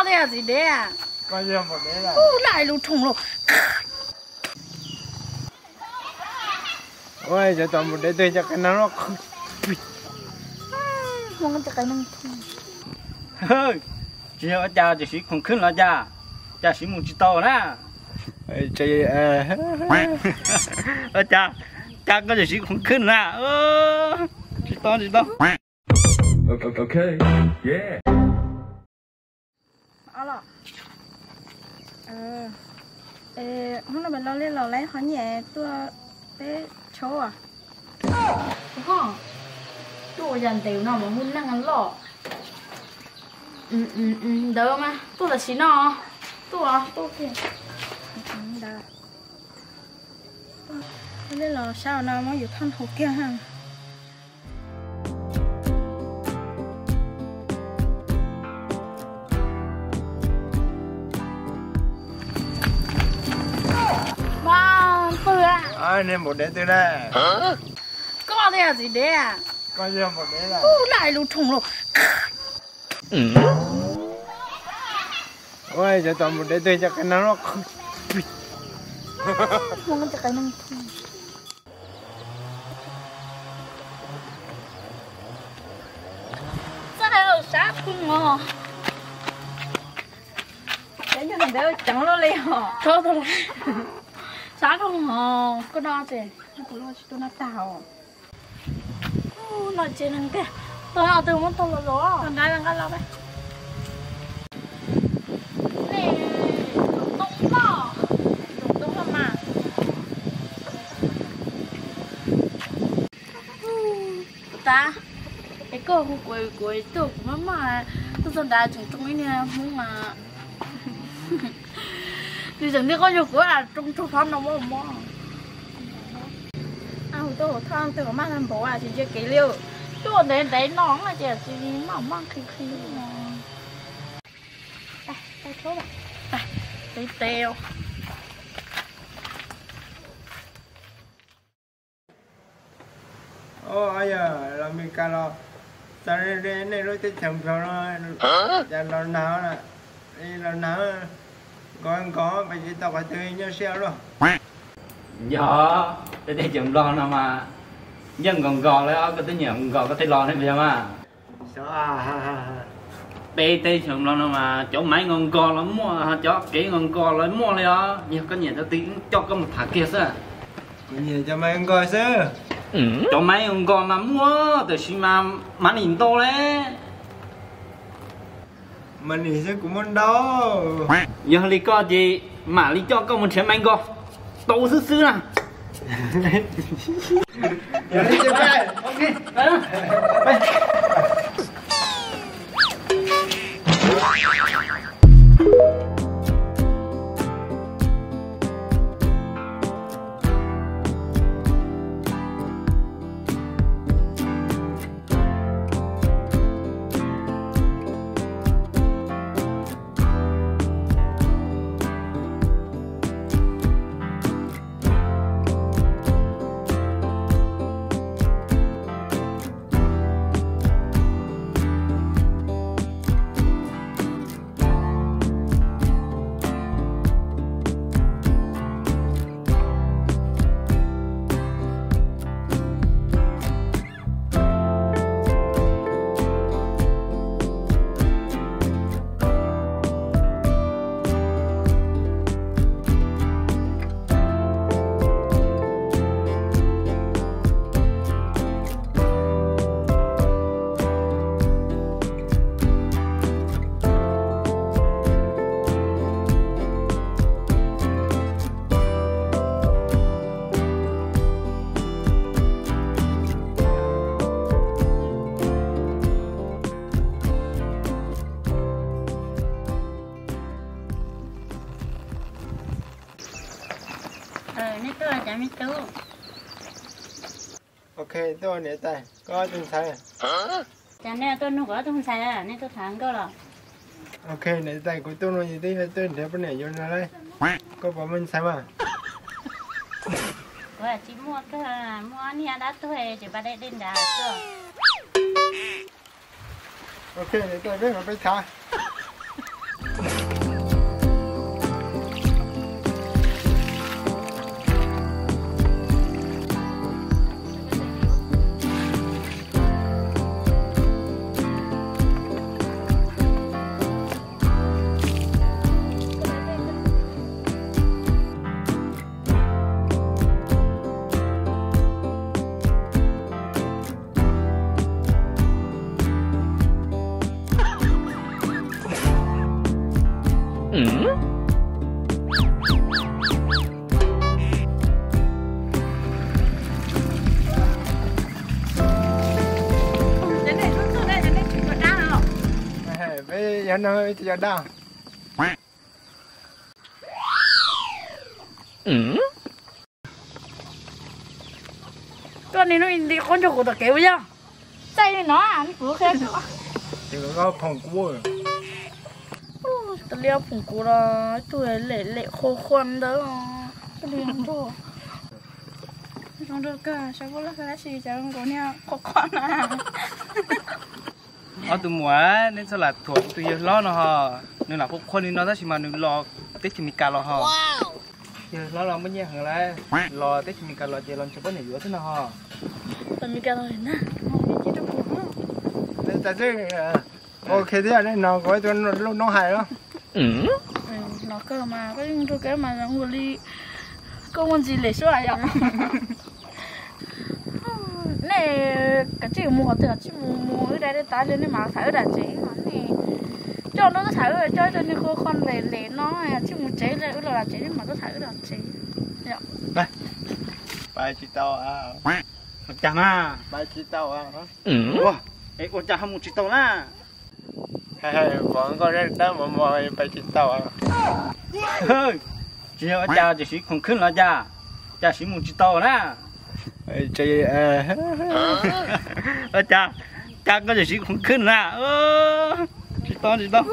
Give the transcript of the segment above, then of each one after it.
Koj yog txiv dev, koj yog npau dev lawm. Laj lub thooj lauj. Ua cov tom npau dev twg cov qe no loj. Tsis yog ua cas tseem siv khoom khwb los cas, cas siv mus tsis tau na. Ua cas, cas koj tseem siv khoom khwb na. Tsis tau, tsis tau. Hnub no pem los li los lawv ho nyem tuaj peb tshauv. Tuaj ua yam ntev no mas hu neeg loj. Ntawd mas tuaj tam sim no. Tuaj, tuaj kiag. Li los sab no muab yus thoj hauv kiag. Niag npau dev twg na? Koj twb yog txiv dev, koj yog npau dev lawm. Laj lub thooj lauj. Ua cov tom npau dev twg cov qe no loj. Txawj hais sab thooj os. Cov nyuag ntawd ceev luaj li os. Sab thooj os, koj noj ces kuv loj tsis tuaj noj tag os. Noj ces neeg tiag, tau twg muab tau los los. Tau nrad nqa los. Toob loj, toob loj mas. Kuv tas, es koj hu kuv, kuv tuaj kuv maj maj, tuaj txog nrad tseem tsoo ib niag hmoob mas. Nws tseem niaj koj yug kuv tsoo tsoo hlob no mob mob. Hu tuaj hu thoj twg kuv maj tag npaum tsis ntsia kev li. Tuaj ntev ntev no ces tsis maj maj qhi qhi. Teb teb. Yog los Mes Kas los txog nej lub teb chaws Nplog no, cas los nag, los nag nkos nkos, pes tsis tau qhov twg nyob siab luaj. Yog, peb teb chaws Nplog no mas yeej nkos nkos lawm os, koj twb nyiam nkos koj thiaj los ne puas yog mas? Peb teb chaws Nplog no mas cov maiv nkos nkos los muaj, cov kev nkos nkos los muaj li os. Yog koj nyiam cov twg coj koj mus tham kiag xwb. Kuv nyiam cov maiv nkos xwb. Cov maiv nkos nkos mas muaj, tab sis mas maiv nim ntau li. Maiv nim xwb kuv muaj ntau. Yog li koj ces mam li coj koj mus nrhiav maiv nkos tau xwb xwb na. Nej tuaj cov me tub. Ok, tuaj niam tais, koj ob tug ntxhais. Cas nej tuaj nug kuv ob tug ntxhais, nej tuaj tham nkauj los? Ok, niam tais, kuv tuaj no ces twb yog tuaj nrhiav poj niam yuav nws lauj. Koj puas muaj ntxhais mas? Kuv tsis muaj kawg, muaj niag dab tuag ces pa dej dej nrad tuaj. Ok, niam tais, peb mam peb tham. Peb yog no tsis yog dab. Koj niag hnub nti qub ntsuag kuv tom kev ua yog. Txaij li no, kuv qhia. Ces koj phoom kuv. Tas li phoom kuv los tus lem lem qhua qhua ntawd. Zoo nraug kawg, saib kuj loj kawg tab sis cas zoo nkaus niag qhua qhua na. Ob tug muam, neb txhob lam thuam kuv tus yawg hlob no ho. Nws lam qhuav qhuav li no tab sis mas nws los teb chaws Amelikas los ho. Yawg hlob los muaj nyiaj heev lawm, los teb chaws Amelikas los ces los nrhiav poj niam yuav xwb no ho. Los Amelikas los na. Ua ke thiab, no kuv ib tug lub noob hais los. Los kawg mas koj yeej nrug kawg mas zoo nkaus li koj muaj ntsis lem suab yom. Nej kav tsij mus qhov twg los tsij mus, mus wb dai dai tas li nej mam tham wb dam tsev no nej. Coj no tuaj tham wb, coj ib tug niag qhua qhua lem lem no tsij mus tsev li, wb los dam tsev nej mam tuaj tham wb dam tsev. Pais tsis tau. Ua cas mas pais tsis tau? Ua cas ho mus tsis tau na? Pom nkauj dawb dawb mos mos pais tsis tau. Tsis yog ua cas, tseem siv khoom khwb los cas, cas siv mus tsis tau na. Ua cas, cas koj tseem siv khoom khwb na? Tsis tau, tsis tau.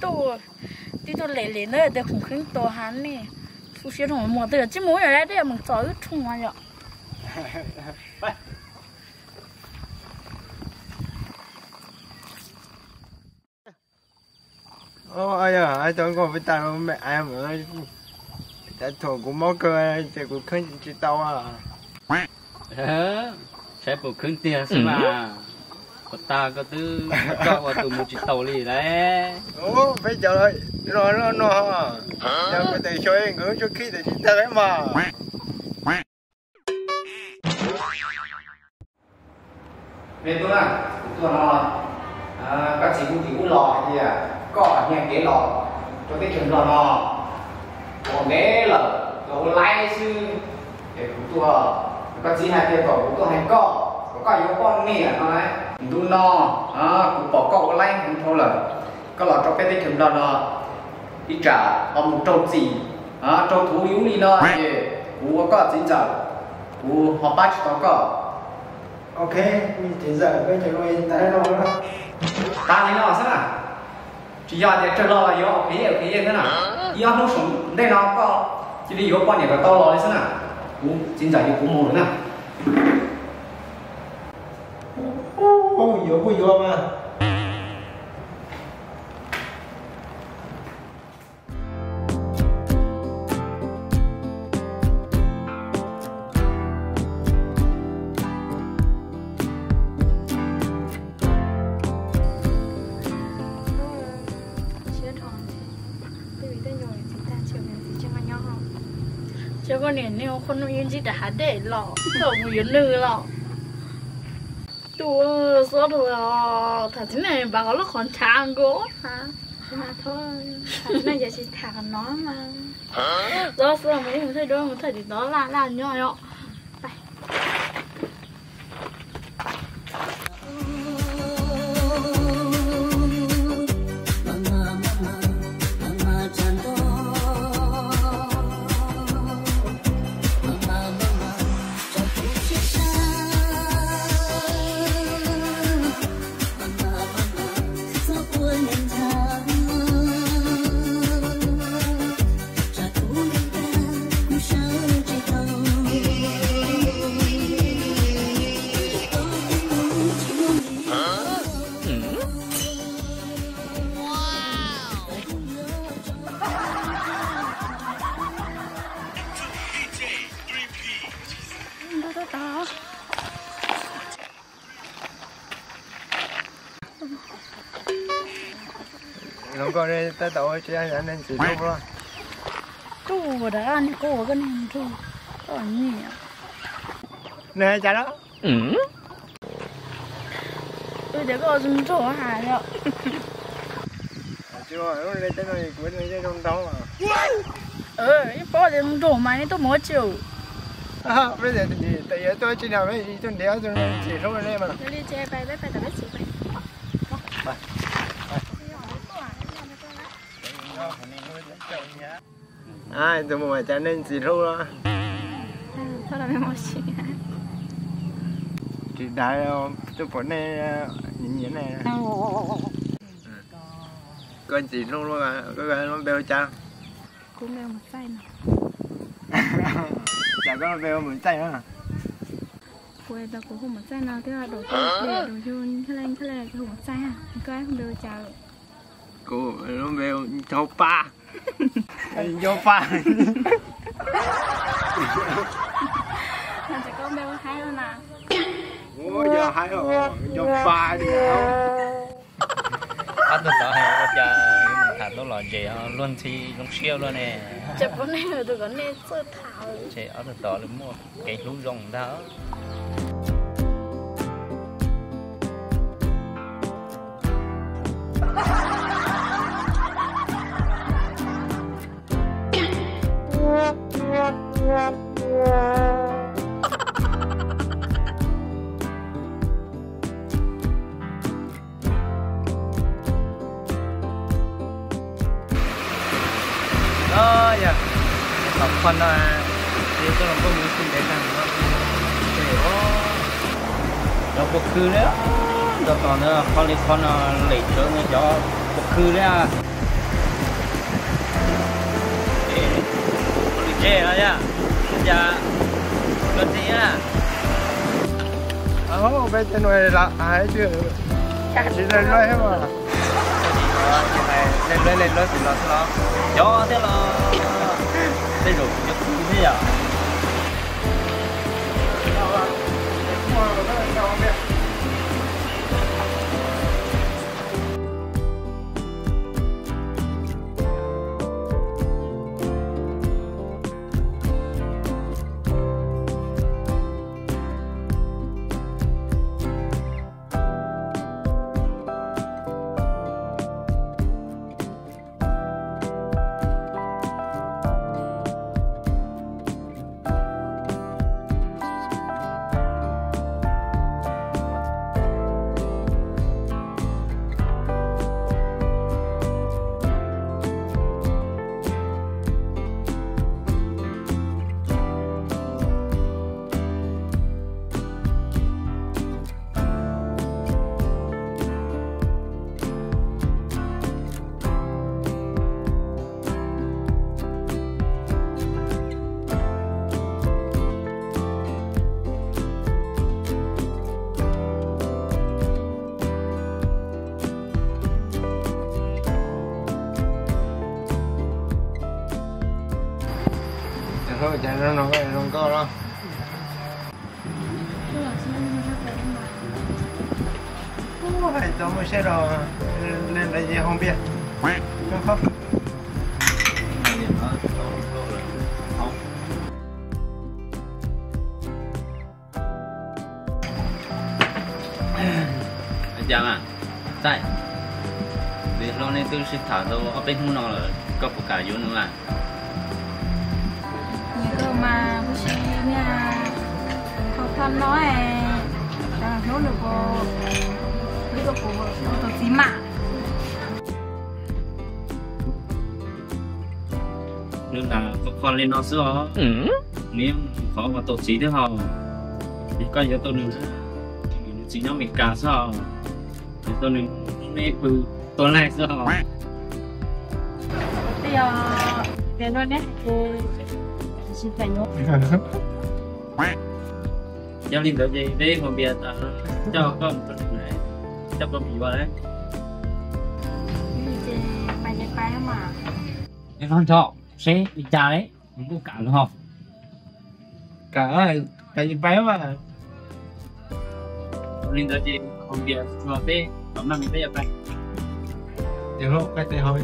Tuaj, tib tug lem lem na tias khoom khwb tau ha nej. Xu siab rau mos twg tsij mus yom, dej mus txog wb rooj yom. Cov nkauj peb tas me, cas thaum kuv mob kawg ces kuv khwb tsis tau. Saib puas khwb tiag xwb mas. Puas tas koj twb coj ua tus mus tsis taus li lauj. Peb cov no no, yog kuv tes xyov nkawd lub tshua khib tes tsis tag mas. Me tub na, kuv tuaj no, koj txiv kuj tim ub los hais tias koj niag kev los rau teb chaws Nplog no ua ntev lawm, los ua laib xwb. Ces kuv tuaj, koj txiv hais tias kom kuv tuaj hais koj, kom koj yuav poj niam no lauj. Ntu no kuv pom koj ua laib heev dhau lawm, koj los rau peb teb chaws Nplog no ib tsam ho mus raug txim, raug thuv li ub li no ces kuv ua koj txiv ntxawm, kuv ho pab tsis tau koj. Ok, txiv ntxawm, peb cov no tas li no xwb na. Tsis yog tias raug los los yuav ok yej ok yej xwb na. Ib ob hnub saum ntej no koj cia li yuav poj niam kom tau los li xwb na. Kuv txiv ntxawm yuav kuv mus lawm na. Yuav kuj yuav mas. Cov poj niam nej ua qhua nuj yeej ntsib rau hav dej los tau mus yuav nws los. Tus xob rau tham txiv neej npav qhov lub qhov ntshav nkaus. Tsis tham qhov no mas. Xob xwb mus ib mus thawj duab mus thawj tim tod laj laj nyob yom. Los koj tab tom ua tsis yog neeg tsis tub los? Tub ua dag niag qub ua koj niag nrug koj nyiam. Nws hais cas los? Wb tias koj ua zoo nraug has yom. Ib pob tias zoo nraug mas nej tuaj mus ua tsi? Peb tias yuav tuaj tsis na, peb tuaj nrhiav tus ntxim hlub nej mas. Tus mus mas cas nej ntxim hlub los? Tsis dav, tuaj pom nej nyiam nyiam nej. Koj ntxim hlub, koj lub npe ua cas? Kuv npe ua Mus Txaij no. Cas koj lub npe ua Mus Txaij na? Kuv es kuv hu Mus Txaij no thiab, daum hu Ntxhais Leej, Ntxhais Leej hu Mus Txaij. Koj lub npe ua cas? Kuv lub npe ua Nchau Pa. Nchau Pa. Koj npe ua haib na. Yog haib os, Nchau Pa. Ob tug tod hais ua cas tham tau los ntse luag ntxhi zoo siab luaj ne. Ces ob tug tod lawv muaj kev hlub zoo ntag. Yog, tom qhov no, ces tuaj los npaj mus tsis ntev tag no, ces cov puas khw li, nrog tom ntawd qhov li qhov no lem tsawv no cov puas khw li. Lwm tsev no yom, cas koj txiv na. Peb tej nuav lam hais tsis leej luaj thiab mas. Leej luaj leej luaj tsis los xwb los, cov thiab los tej zaum cov kuv thiab yom. Cov hluas, cas no no zoo nkauj los? Hais tau muaj siab rau, leej ntawd ces haus npias. Cas mas, Txaij, tus hluas nej twb sib tham tau ob peb hnub no lawm, koj puas kam yuav nws mas? Nyiam kawg mas, tab sis niag qhov qhov no es, hnub nws puas hlub tau kuv ua tus txiv mas. Nws lam qhov li no xwb os. Nws yeej qhov ua tus txiv thiab hos. Yog koj yuav tau nws, nws txiv nyob Amelikas xwb os. Yuav tau nws me pw tua laij xwb os. Tej yog tias luag neb hais ces tsis txais yuav. Yog li ntawd ces peb haus npias tas coj koj mus, coj koj mus yuav lawm. Ces pais ces pais mas. Nco seb li cas li, nws kuj kam los. Kam, kam ces pais mas. Li ntawd ces haus npias tsuag peb tom maj peb yuav pais. Ces pais tes haus.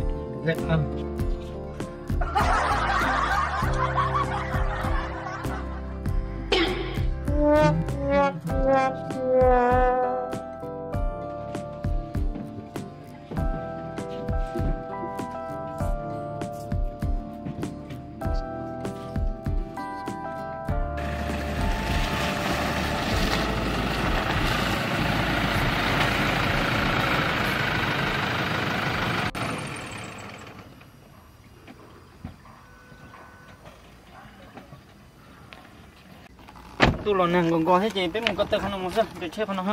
Ntuj los nag nkaus nkaus thiab ces peb mus ko taw qhov no mus xwb, nres tsheb qhov no.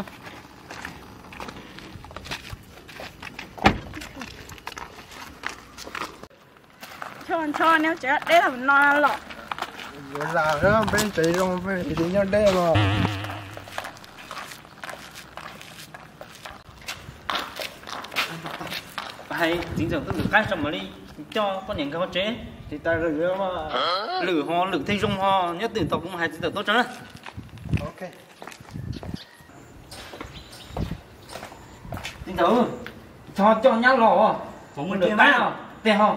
Ncho ncho neb tsev deb tau no los. Yuav lam peb tsev zoo peb tsis nyob deb los. Hais txiv ntxawm tuaj lwm qaib tso mam li coj poj niam nkag hauv tsev. Tsis tas lwm, lwm ho lwm thiaj zoo ho nyob twm tau kuv mus hais txiv ntxawm tuaj tso na. Txiv ntxawm, tso coj nyab los, mus lwm qaib os, tes ho.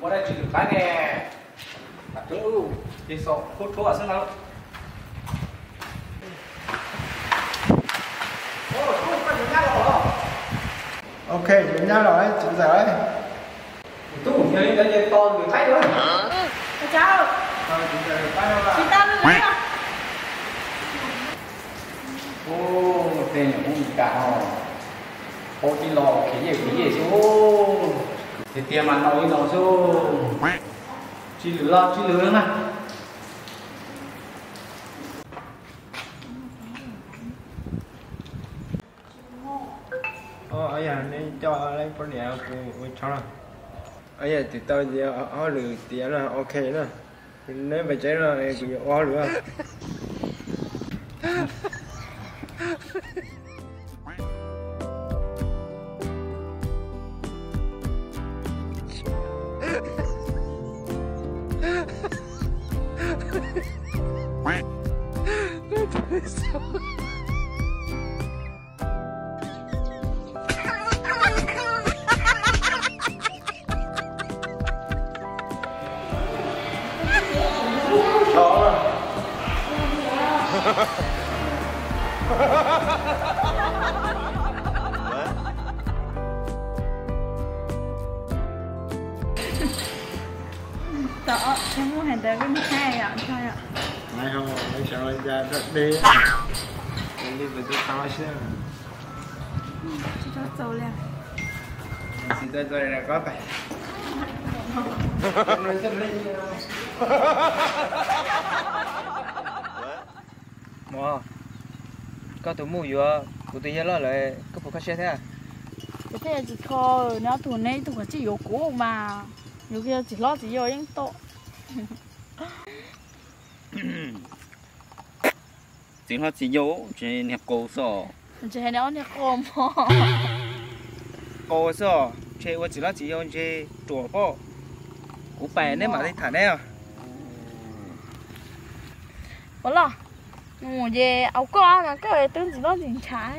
Muaj dab tsi lwm qaib ne? Ces xom khuab thuab xwb na. Ok, yuav nyab los txiv ntxawm. Tub, yog li ntawd ces tos lwm qaib na. Tsis tau lwm qaib. Tej nyuam qub Meskas ho, paub tib lo khiav yej khiav yej xwb. Tiag tiag mas no li no xwb. Tsis lwm los tsis lwm na. Yog neb coj poj niam kuv ua tshoob. Yog twb tau ces ob lwm tiav no ok na. Neb pais tsev no kuv yuav ua ob lwm. Tau, muaj hais ntawd koj mus thaij yom, thaij yom. Nai ho, sawv los ya dog deg, li pes tau tau siab. Tsis tau txaus li. Tsis tau txaus li, koj pais. Mog, koj tus muj yuav kuv tus yawg loj lawm koj puas kho siab thiab? Kuv thiaj tsis kho, neb ob tug neb ib tug kav tsij yuav kuv mas, yus yog txiv hlob txiv yau yeej tau. Txiv hlob txiv yau ntshe niag qau xwb. Ntshe niag qau mog. Qau xwb, ntshe ua txiv hlob txiv yau ntshe ruam pob. Kuv pais neb mam li tham neb. Ua los, mus ces au koj no koj twb ntxim loj ntxim ntshav.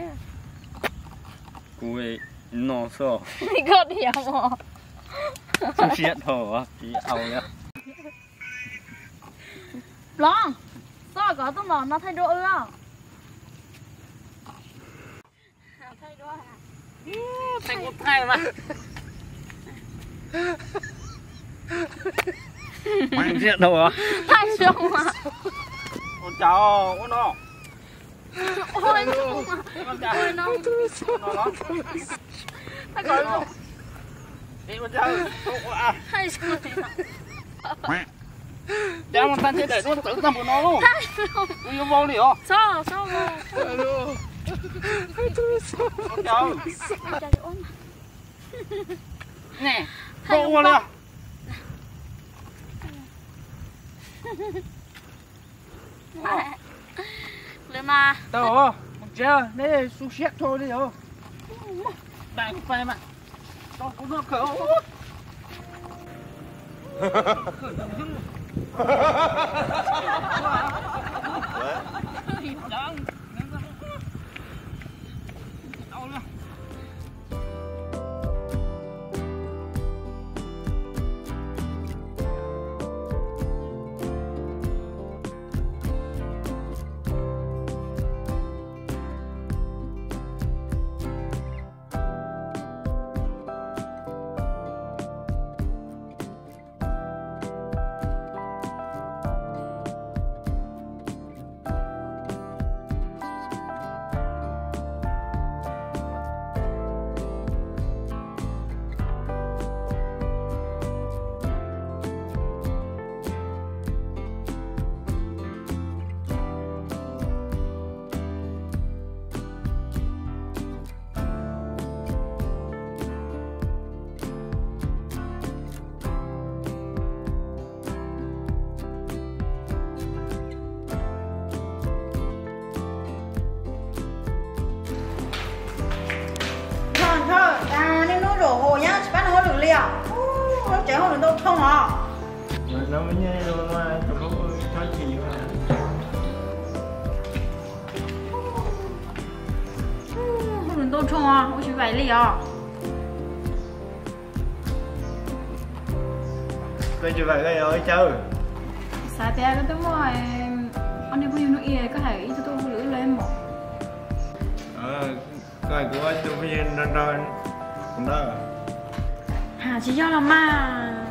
Kuv no xwb. Koj diam mog. Siab dhau tsis au li. Plob, txhob kom tuaj ntom no thaij duab wb. Thaij kuj thaij mas. Thaij zoo mas. Ua cas ua no. Ua no. Thaij kom zoo. Thaij zoo. Cas mus tag ntshe daim duab txawv tag npaum no lauj. Kuv yuav vau li os. Txhob, txhob vau. Ua cas. Ne, koj ua li. Lawv mas. Tau os, mus tsev, neb su siab dhau li os. Tau kuv noj kawg. Tsev hauj lwm ntau dhau os. Tus hlub, chob tsis yuav. Hauj lwm ntau dhau os, ua tsis vaim li os. Koj tsis vaim koj yog ua cas? Xav tias koj twb muaj ob niag phooj ywg no es koj hais ib tug tuaj hauj lwm los mog. Koj hais kuv ua tus phooj ywg nrog nrog kuv na. Ha, tsis yog los mas.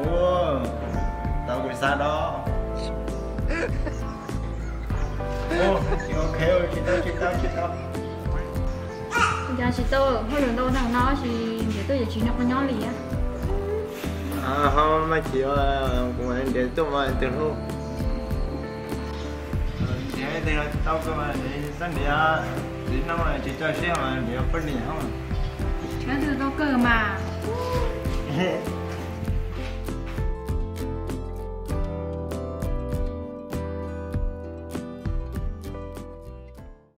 Ua, tau kuv xav do. Ua, tsis ok, tsis tau, tsis tau, tsis tau. Cas tsis tau, hauj lwm ntau dhau no tab sis nrhiav tuaj yuav tsis nrog koj nyob li. Ho mas tsis ua, kuv nrhiav tuaj mas tus hlub. Nrhiav ib tug no tsis tau kawg mas, xab nrhiav txiv noob tsis tso siab mas nrhiav poj niam. Nrhiav tus tau kawg mas.